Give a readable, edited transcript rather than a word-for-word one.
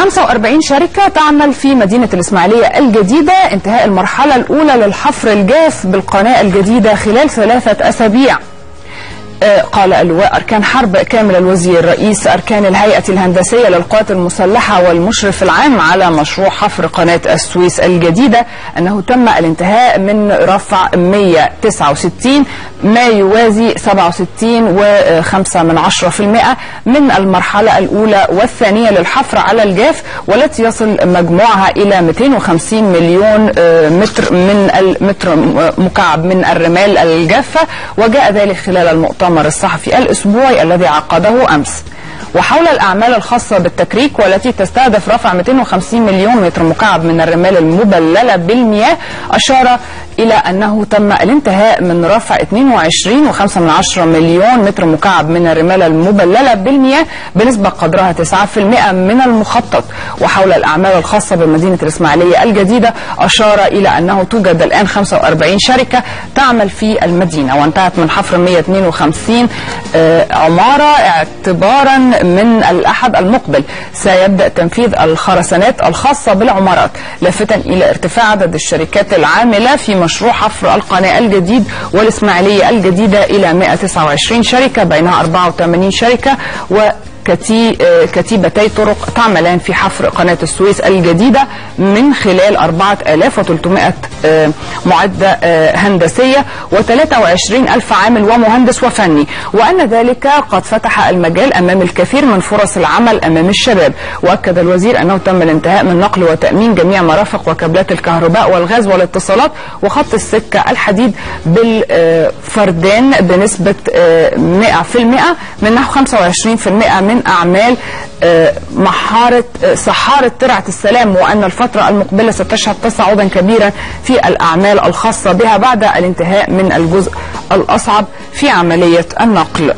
45 شركة تعمل في مدينة الإسماعيلية الجديدة، انتهاء المرحلة الأولى للحفر الجاف بالقناة الجديدة خلال 3 أسابيع. قال اللواء أركان حرب كامل الوزير رئيس أركان الهيئة الهندسية للقوات المسلحة والمشرف العام على مشروع حفر قناة السويس الجديدة أنه تم الانتهاء من رفع 169 ما يوازي 67.5% من المرحلة الأولى والثانية للحفر على الجاف، والتي يصل مجموعها إلى 250 مليون متر من المتر مكعب من الرمال الجافة، وجاء ذلك خلال المؤتمر الصحفي الأسبوعي الذي عقده أمس. وحول الأعمال الخاصة بالتكريك والتي تستهدف رفع 250 مليون متر مكعب من الرمال المبللة بالمياه، أشار إلى أنه تم الانتهاء من رفع 22.5 مليون متر مكعب من الرمال المبللة بالمياه بنسبة قدرها 9% من المخطط. وحول الأعمال الخاصة بمدينة الإسماعيلية الجديدة، أشار إلى أنه توجد الآن 45 شركة تعمل في المدينة، وانتهت من حفر 152 عمارة. اعتبارا من الأحد المقبل سيبدأ تنفيذ الخرسانات الخاصة بالعمارات، لافتا إلى ارتفاع عدد الشركات العاملة في مشروع حفر القناة الجديد والإسماعيلية الجديدة إلى 129 شركة، بينها 84 شركة وكتيبتي طرق تعملان في حفر قناة السويس الجديدة من خلال 4300 معدة هندسية و23 ألف عامل ومهندس وفني، وأن ذلك قد فتح المجال أمام الكثير من فرص العمل أمام الشباب. وأكد الوزير أنه تم الانتهاء من نقل وتأمين جميع مرافق وكابلات الكهرباء والغاز والاتصالات وخط السكة الحديد بالفردان بنسبة 100% من نحو 25% من أعمال محارة صحارة ترعة السلام، وأن الفترة المقبلة ستشهد تصاعدا كبيرا في الأعمال الخاصة بها بعد الانتهاء من الجزء الأصعب في عملية النقل.